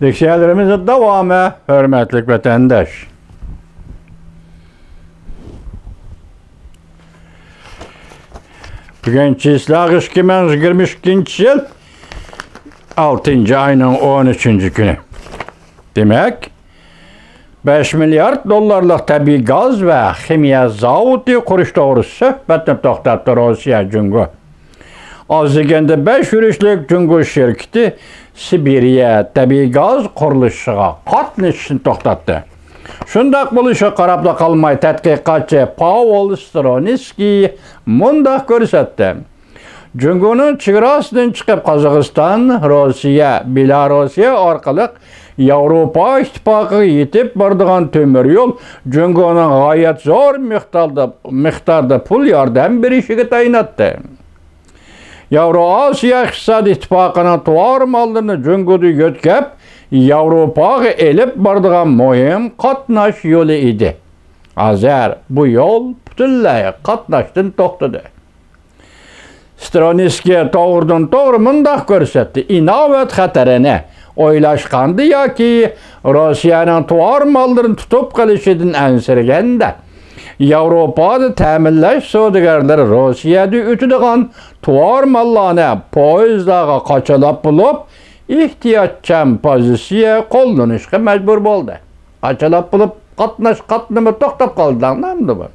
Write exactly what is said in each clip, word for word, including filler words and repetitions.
لېكسىيەلىرىمىزنىڭ داۋامى، ھۆرمەتلىك ۋەتەنداش. بۈگۈن چىسلاغ ئىككى مىڭ يىگىرمە ئىككىنچى يىل، ئالتىنچى ئاينىڭ ئون ئۈچىنچى كۈنى. دېمەك، بەش مىليارد دوللارلىق تەبىئىي گاز ۋە خىمىيە زاۋۇتى قۇرۇش توغرىسىدا سۆھبەتنى توختاتتى روسىيە، جۇڭگو. ئاز دېگەندە بەش يۈرۈشلۈك جۇڭگو شىركىتى سىبىرىيە تەبىئىي گاز قۇرۇلۇشىغا قاتنىشىشنى توختاتتى. شۇنداق بولۇشىغا قاراپلا قالماي، تەتقىقاتچى پاۋېل سترونسكىي مۇنداق كۆرسەتتى: جۇڭگونىڭ چېگراسىدىن چىقىپ، قازاقىستان، روسىيە، بېلاروسىيە ئارقىلىق ياۋروپا ئىتتىپاقىغا يېتىپ بارىدىغان تۆمۈر يول جۇڭگونىڭ غايەت زور مىقداردا، مىقداردا پۇل ياردەم بېرىشىگە تايىناتتى. ياۋرو ئاسىيا ئىقتىسادىي ئىتتىپاقىنىڭ تاۋار ماللىرىنى جۇڭگودا يۆتكەپ، ياۋروپاغا ئېلىپ بارىدىغان مۇھىم قاتناش يولى ئىدى. ھازىر بۇ يول پۈتۈنلەي قاتناشتىن توختىدى. سترونسكىي توغرىدىن توغرا مۇنداق كۆرسەتتى: ئىناۋەت خەتىرىنى ئويلاشقاندا ياكى روسىيەنىڭ تاۋار ماللىرىنى تۇتۇپ قېلىشىدىن ئەنسىرىگەندە، ياۋروپادا تەمىنلەش سودىگەرلىرى روسىيەدىن ئۆتىدىغان تاۋار ماللارنى پويىزلارغا قاچىلاپ بولۇپ، ئېھتىياتچان پوزىتسىيە قوللىنىشقا مەجبۇر بولدى. قاچىلاپ بولۇپ قاتناش قاتنىمى توختاپ قالدى، ئاڭلاندىمۇ؟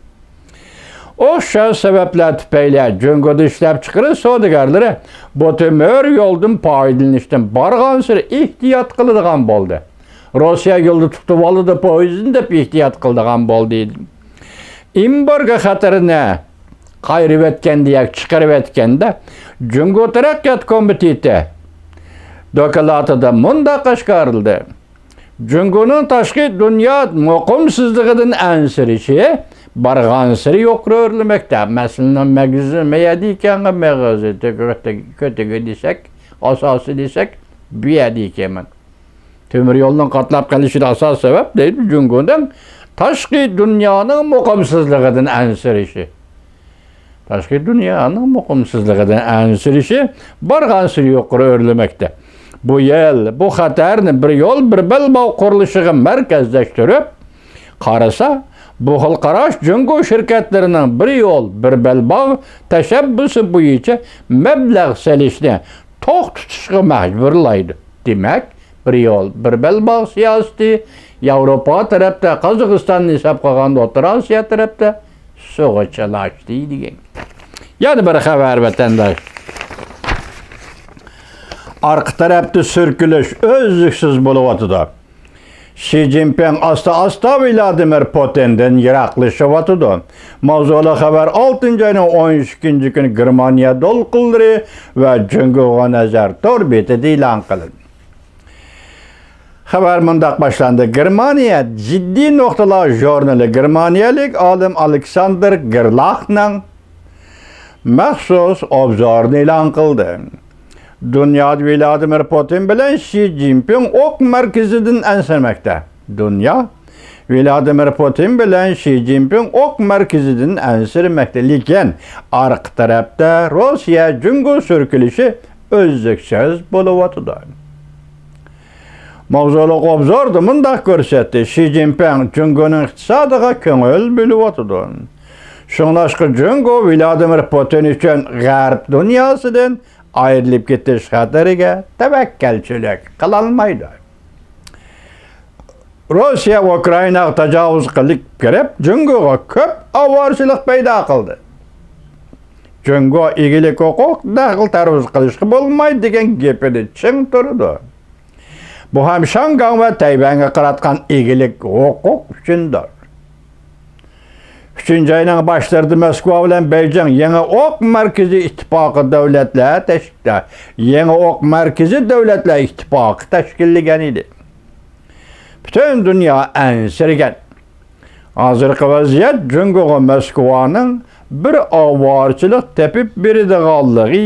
ئوخشاش سەۋەبلەر تۈپەيلى جۇڭگودا ئىشلەپچىقىرىش سودىگەرلىرى بۇ تۆمۈر يولدىن پايدىلىنىشتىن بارغانسېرى ئېھتىيات قىلىدىغان بولدى. روسىيە يولدا تۇتۇۋالىدۇ پويىزنى دەپ ئېھتىيات قىلىدىغان بولدى. ئېمبارگو خەتىرىنى قايرىۋەتكەندە ياكى چىقىرىۋەتكەندە، جۇڭگو تەرەققىيات كومىتېتى دوكلاتىدا مۇنداق ئاشكارىلىدى: جۇڭگونىڭ تاشقى دۇنيا مۇقىمسىزلىقىدىن ئەنسىرىشى بارغانسېرى يۇقىرى ئۆرلىمەكتە. مەسىلىنىڭ مەگىزى مەيەدىكەنغا مېغىزى كۆتىگە دېسەك، ئاساسى دېسەك، بۇ يەردىكەنمەن. تۆمۈر يولنىڭ قاتلاپ قېلىشىدا ئاساسىي سەۋەب دەيدۇ، جۇڭگونىڭ تاشقى دۇنيانىڭ مۇقىمسىزلىقىدىن ئەنسىرىشى. تاشقى دۇنيانىڭ مۇقىمسىزلىقىدىن ئەنسىرىشى بارغانسېرى يۇقىرى ئۆرلىمەكتە. بۇ يىل بۇ خەتەرنى بىر يول، بىر بەلباغ قۇرۇلۇشىغا مەركەزلەشتۈرۈپ قارىسا، بۇ خىل قاراش جۇڭگو شىركەتلىرىنىڭ بىر يول، بىر بەلباغ تەشەببۇسى بويىچە مەبلەغ سېلىشنى توختىتىشقا مەجبۇرلايدۇ. دېمەك، بىر يول، بىر بەلباغ سىياسىتى ياۋروپا تەرەپتە، قازاقىستاننى ھېسابقا ئالغاندا ئوتتۇرا ئاسىيا تەرەپتە سۇغا چىلاش دېگەن. يەنە بىر خەۋەر، ۋەتەنداش. ئارقا تەرەپتە سۈركىلىش ئۈزلۈكسىز بولۇۋاتىدۇ. شى جىنپىڭ ئاستا-ئاستا ۋلادىمىر پۇتىندىن يىراقلىشىۋاتىدۇ. ماۋزۇلۇق خەۋەر ئالتىنچى ئاينىڭ ئون ئىككىنچى كۈنى گېرمانىيە دولقۇنلىرى ۋە جۇڭگوغا نەزەر تور بېتىدە ئېلان قىلىندى. خەۋەر مۇنداق باشلاندى: گېرمانىيە جىددىي نۇقتىلار ژۇرنىلى گېرمانىيەلىك ئالىم ئالېكساندېر گېرلاخنىڭ مەخسۇس ئوبزورىنى ئېلان قىلدى. دۇنيادا ۋلادىمىر پۇتىن بىلەن شى جىنپىڭ ئوق مەركىزىدىن ئەنسىرىمەكتە. دۇنيا ۋلادىمىر پۇتىن بىلەن شى جىنپىڭ ئوق مەركىزىدىن ئەنسىرىمەكتە، لېكىن ئارقا تەرەپتە روسىيە جۇڭگو سۈركىلىشى ئۈزلۈكسىز بولۇۋاتىدۇ. ماۋزۇلۇق ئوبزوردا مۇنداق كۆرسەتتى: شى جىنپىڭ جۇڭگونىڭ ئىقتىسادىغا كۆڭۈل بۆلۈۋاتىدۇ. شۇڭلاشقا جۇڭگو ۋلادىمىر پۇتىن ئۈچۈن غەرب دۇنياسىدىن ئايرىلىپ كېتىش خەتىرىگە تەۋەككەلچىلىك قىلالمايدۇ. روسىيە ئۇكرائىناغا تاجاۋۇز قىلىپ كىرىپ، جۇڭگوغا كۆپ ئاۋارىچىلىق پەيدا قىلدى. جۇڭگو ئىگىلىك ھوقۇق دەخلى تەرۇز قىلىشقا بولمايدۇ دېگەن گېپىدە چىڭ تۇرىدۇ. بۇ ھەم شاڭگاڭ ۋە تەيۋەنگە قاراتقان ئىگىلىك ھوقۇق ئۈچۈندۇر. ئۈچىنچى ئاينىڭ باشلىرىدا موسكۋا بىلەن بېيجىڭ يېڭى ئوق مەركىزى ئىتتىپاقى دۆلەتلەر تەشكىل، يېڭى ئوق مەركىزى دۆلەتلەر ئىتتىپاقى تەشكىللىگەن ئىدى. پۈتۈن دۇنيا ئەنسىرىگەن. ھازىرقى ۋەزىيەت جۇڭگوغا موسكۋانىڭ بىر ئاۋارىچىلىق تېپىپ بېرىدىغانلىقى،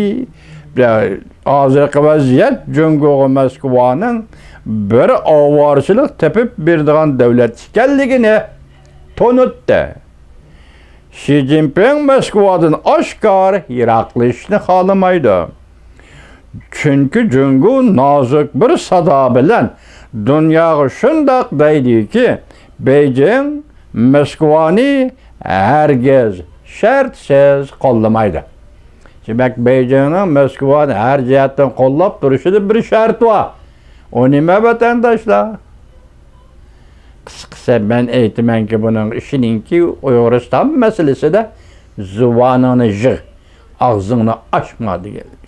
ھازىرقى ۋەزىيەت جۇڭگوغا موسكۋانىڭ بىر ئاۋارىچىلىق تېپىپ بېرىدىغان دۆلەت ئىكەنلىكىنى تونۇتتى. شى جىنپىڭ موسكۋادىن ئاشكارا يىراقلىشىشنى خالىمايدۇ. چۈنكى جۇڭگو نازۇك بىر سادا بىلەن دۇنياغا شۇنداق دەيدىكى، بېيجىڭ موسكۋانى ھەرگىز شەرتسىز قوللىمايدۇ. دېمەك، بېيجىڭنىڭ موسكۋانى ھەر جەھەتتىن قوللاپ تۇرۇشىدا بىر شەرت بار. ئۇ نېمە، ۋەتەنداشلار؟ قىسقىسى، مەن ئېيتىمەنكى، بۇنىڭ ئىشىنىڭكى ئۇيغۇرىستان مەسىلىسىدە زۇۋانىڭنى يىغ، ئاغزىڭنى ئاچما دېگەن.